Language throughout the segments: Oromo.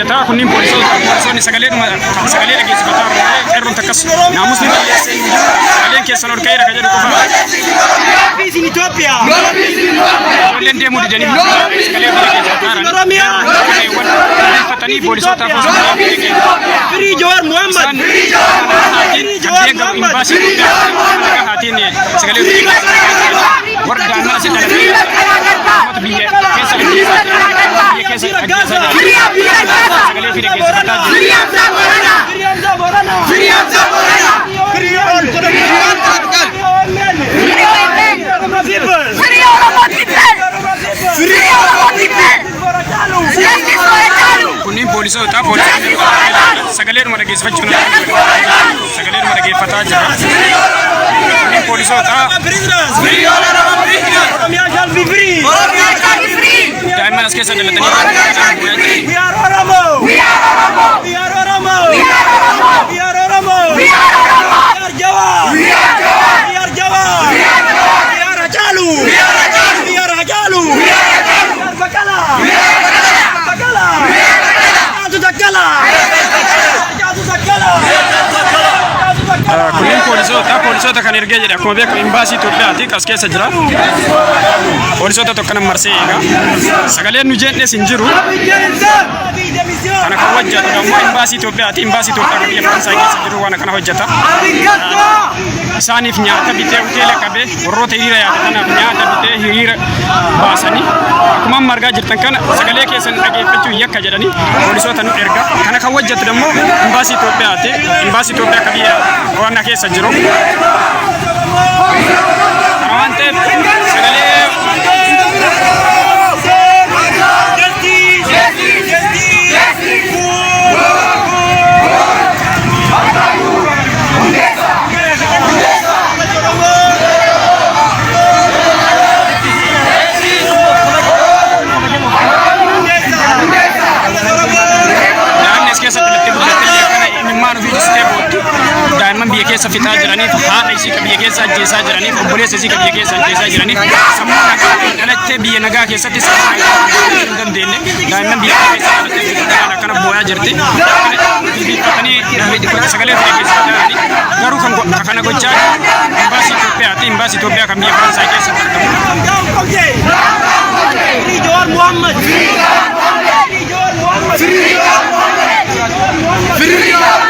hojjeta. Kunniin poolisoota poolisoonni sagaleedhuma sagalee dhageessifataa jiru malee qeerroon takkas naamusni balleessee hin jiru. Sagaleen keessan ol ka'eera kan jedhu qofa. Peace in Ethiopia. Ijoolleen deemuu didanii sagalee ofii dhageessifataa jiran. Kopheewwan uffatanii poolisootaaf osoo Free Jawar Muhammad. Isaan haatiin kan deeggaru imbaasii Itoophiyaa haatiin sagalee ofii dhageessifataa warra daa'imman asii dhalatee uummata biyya keessa ajjeesaa jiran biyya keessa ajjeesaa jiran sagalee ofii dhageessifataa jiru. Free Hamza Borana. Free Hamza Borana. Free all. Free OMN. Free Oromo people. Free Oromo people! Free Oromo people! For Hachalu. Justice for Hachalu! Kunniin poolisoota poolisoonni sagaleedhuma dhageessifachuun sagaleedhuma dhageeffataa jira. Kunniin poolisoota Prisoners. Free Oromia shall be free. Oromia shall be free! Daa'imman as keessa dhalatanii We are Oromo. We are Oromo! We are Oromo. We are Oromo! We are Oromo. We are Oromo! We are Jawar. We are Jawar! We are Jawar. We are Jawar! We are Hachalu. We are Hachalu! We are Hachalu. We are Hachalu! We are Bakala. We are Bakala! Bakala. We are Bakala! Hachalu Takala. Hachalu Takala. Hachalu Takala. Kunneen poolisoota poolisoota kan ergee jedhe akkuma beekamu imbaasii Itoophiyaati as keessa jira. Poolisoota tokko nan marsee eega. Sagaleen nu jeennes hin jiru. Kana kan hojjetu ammoo imbaasii Itoophiyaati. Imbaasii Itoophiyaa kan biyya Faransaay keessa jiru waan akkana hojjeta. Isaaniif nyaata bitee hoteela qabee warroota hiriira yaate kanaaf nyaata bitee hiriira baasanii akkuma amma argaa jirtan kana sagalee keessan dhageeffachuu yakka jedhanii poolisoota nu erga. Kana kan hojjetu immoo imbaasii Itoophiyaati. Imbaasii Itoophiyaa kan biyya Rwanda keessa jiru. Kana waan ta'eef sagalee Justice. Justice. Daa'imni as keessa dhalattee guddatte illee akkana imimmaan ofii jistee bootti. Daa'imman biyya keessa fixaa jiraniif, haadha isii ka biyya keessa ajjeesaa jiraniif, obboleessa isii ka biyya keessa ajjeesaa jiraniif, sammuu nagaa dhalattee biyya nagaa keessatti sammuu nagaa hin dandeenye. Daa'imman biyya keessa dhalattee guddatte akkana boo'aa jirti. Jilbiiffatanii sagalee ofii dhageessisaa jiranii garuu kan kana gochaa jiru imbaasii Itoophiyaati. Imbaasii Itoophiyaa kan biyya Faransaay keessatti argamu. Free Jawar Muhammad. Free Jawar Muhammad. Free Jawar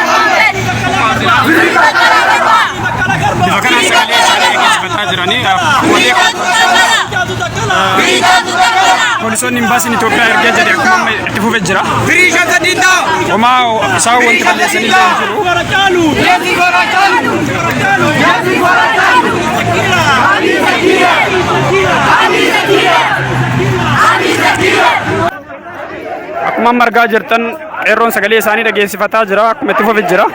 Muhammad. Free Baqqalaa Garbaa! Bifa kanaan sagalee isaanii dhageessifataa jiranii akkuma beekamu Free Caaltuu Takkalaa! Poolisoonni imbaasiin Itoophiyaa ergee jedhe akkuma amma itti fufee jira. Homaa isaan wanti balleessanii illee hin jiru. Justice for Hachalu! Justice for Hachalu! Ali Zakira! Ali Zakira! Akkuma amma argaa jirtan qeerroon sagalee isaanii dhageessifataa jira akkuma itti fufee jira.